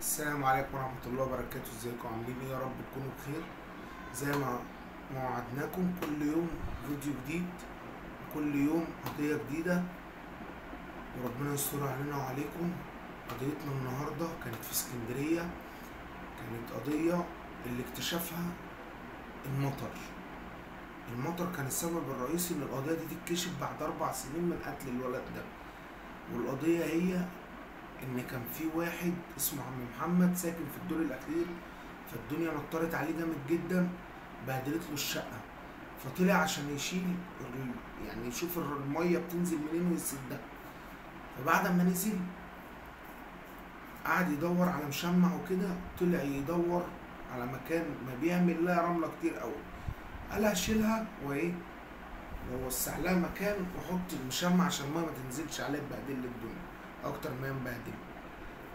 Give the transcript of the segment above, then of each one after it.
السلام عليكم ورحمة الله وبركاته. ازيكم عاملين ايه؟ يا رب تكونوا بخير. زي ما وعدناكم كل يوم فيديو جديد، كل يوم قضية جديدة، وربنا يستر علينا وعليكم. قضيتنا النهاردة كانت في اسكندرية، كانت قضية اللي اكتشفها المطر. المطر كان السبب الرئيسي ان القضية دي تتكشف بعد 4 سنين من قتل الولد ده. والقضية هي ان كان في واحد اسمه عم محمد ساكن في الدور الاخير، فالدنيا نطرت عليه جامد جدا، بهدلت له الشقة، فطلع عشان يشيل، يعني يشوف المية بتنزل منين ويسدها. فبعد ما نزل قعد يدور على مشمع وكده، طلع يدور على مكان ما بيعمل لها رملة كتير قوي، قال هشيلها وايه ووسع لها مكان واحط المشمع عشان المية ما تنزلش عليه تبهدل الدنيا اكتر ما هي مبهدله.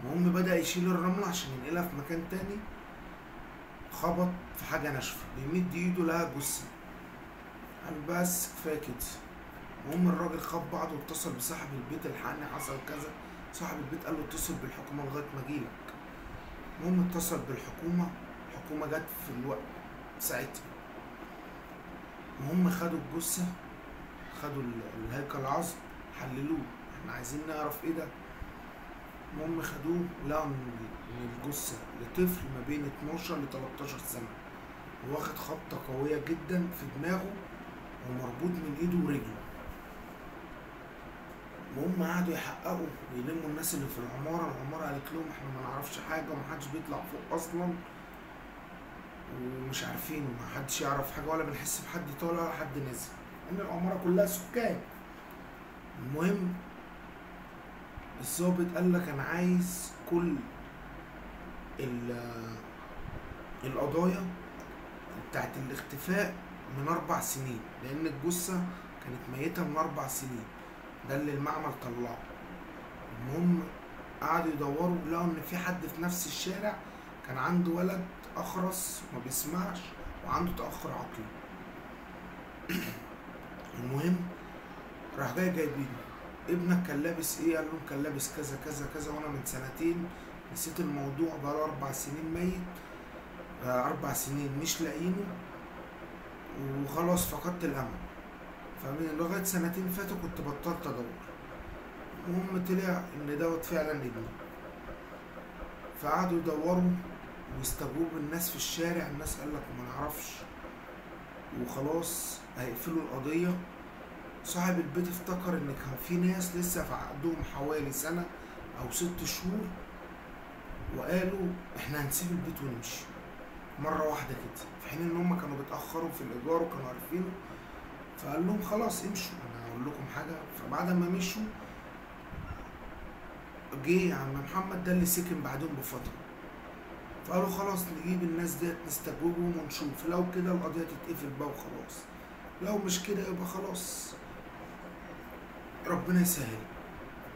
المهم بدأ يشيل الرملة عشان ينقلها في مكان تاني، خبط في حاجة ناشفة، بيمد ايده لها جثة. قال بس كفاية كده. المهم الراجل خد بعضه واتصل بصاحب البيت، الحقني حصل كذا. صاحب البيت قال له اتصل بالحكومة لغاية ما اجيلك. المهم اتصل بالحكومة، الحكومة جت في الوقت ساعتها. المهم خدوا الجثة، خدوا الهيكل العظم، حللوه، احنا عايزين نعرف ايه ده. المهم خدوه، لقوا ان الجثة لطفل ما بين 12 ل 13 سنة، واخد خبطه قوية جدا في دماغه ومربوط من ايده ورجله. المهم قعدوا يحققوا ويلموا الناس اللي في العمارة، العمارة قالت لهم احنا ما نعرفش حاجة ومحدش بيطلع فوق اصلا، ومش عارفين، محدش يعرف حاجة ولا بنحس بحد طالع ولا حد نازل، ان العمارة كلها سكان. المهم الظابط قال لك انا عايز كل القضايا بتاعت الاختفاء من 4 سنين، لان الجثة كانت ميته من 4 سنين، ده اللي المعمل طلعه. المهم قعدوا يدوروا، لقوا ان في حد في نفس الشارع كان عنده ولد اخرس ما بيسمعش وعنده تاخر عقلي. المهم راح جاي جايبينه، ابنك كان لابس ايه؟ قال لهم كان لابس كذا كذا كذا، وانا من سنتين نسيت الموضوع، بقاله 4 سنين ميت، 4 سنين مش لاقيينه، وخلاص فقدت الامل. فمن لغاية سنتين فاتوا كنت بطلت ادور. المهم طلع ان دوت فعلا ابني. فقعدوا يدوروا ويستجوبوا الناس في الشارع، الناس قال لك ما نعرفش، وخلاص هيقفلوا القضية. صاحب البيت افتكر ان كان في ناس لسه في عقدهم حوالي سنة او 6 شهور، وقالوا احنا هنسيب البيت ونمشي مرة واحدة كده، في حين ان هم كانوا بيتأخروا في الايجار وكانوا عارفينه. فقال لهم خلاص امشوا، انا هقول لكم حاجة. فبعد ما مشوا جه عم محمد ده اللي سكن بعدهم بفترة، فقالوا خلاص نجيب الناس ديت نستجوبهم ونشوف، لو كده القضية تتقفل بقى وخلاص، لو مش كده يبقى خلاص ربنا يسهل.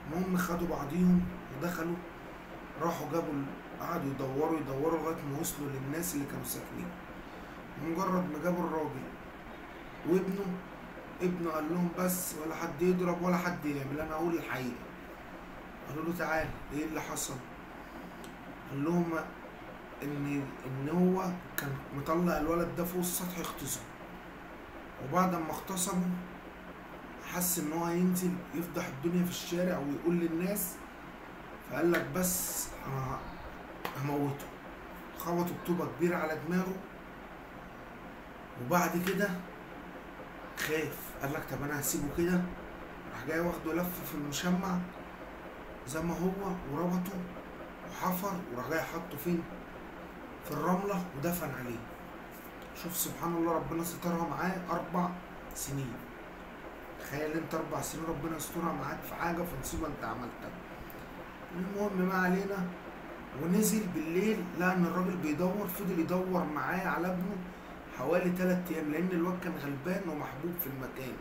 المهم خدوا بعضيهم ودخلوا، راحوا جابوا، قعدوا يدوروا لغاية ما وصلوا للناس اللي كانوا ساكنين. مجرد ما جابوا الراجل وابنه، ابنه قال لهم بس ولا حد يضرب ولا حد يعمل، انا اقول الحقيقة. قالوا له تعالى ايه اللي حصل؟ قال لهم ان هو كان مطلع الولد ده فوق السطح يغتصبه، وبعد ما اغتصبه حس ان هو هينزل يفضح الدنيا في الشارع ويقول للناس، فقال لك بس انا هموته. خبطوا بطوبه كبيرة على دماغه، وبعد كده خاف، قال لك طب انا هسيبه كده. راح جاي واخده لف في المشمع زي ما هو وربطه وحفر، وراح جاي حطه فين؟ في الرملة ودفن عليه. شوف سبحان الله، ربنا سترها معاه 4 سنين. تخيل انت 4 سنين ربنا يسترها معاك في حاجة، في مصيبة انت عملتها. المهم ما علينا. ونزل بالليل لقى ان الراجل بيدور، فضل يدور معاه على ابنه حوالي 3 ايام، لان الواد كان غلبان ومحبوب في المكان.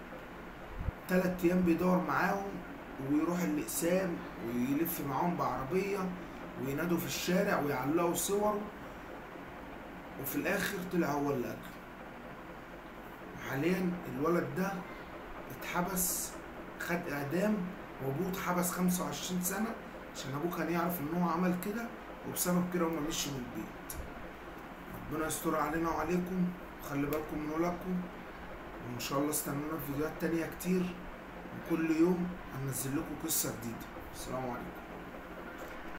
3 ايام بيدور معاهم، ويروح الاقسام ويلف معاهم بعربيه، وينادوا في الشارع ويعلقوا صوره، وفي الاخر طلع هو اللي قتله. وحاليا الولد ده اتحبس، خد اعدام، وابوه اتحبس 25 سنة عشان ابوه كان يعرف ان هو عمل كده وبسبب كده هما مشوا من البيت. ربنا يستر علينا وعليكم، وخلي بالكم من ولادكم، وان شاء الله استنونا في فيديوهات تانية كتير، وكل يوم هنزل لكم قصة جديدة. السلام عليكم.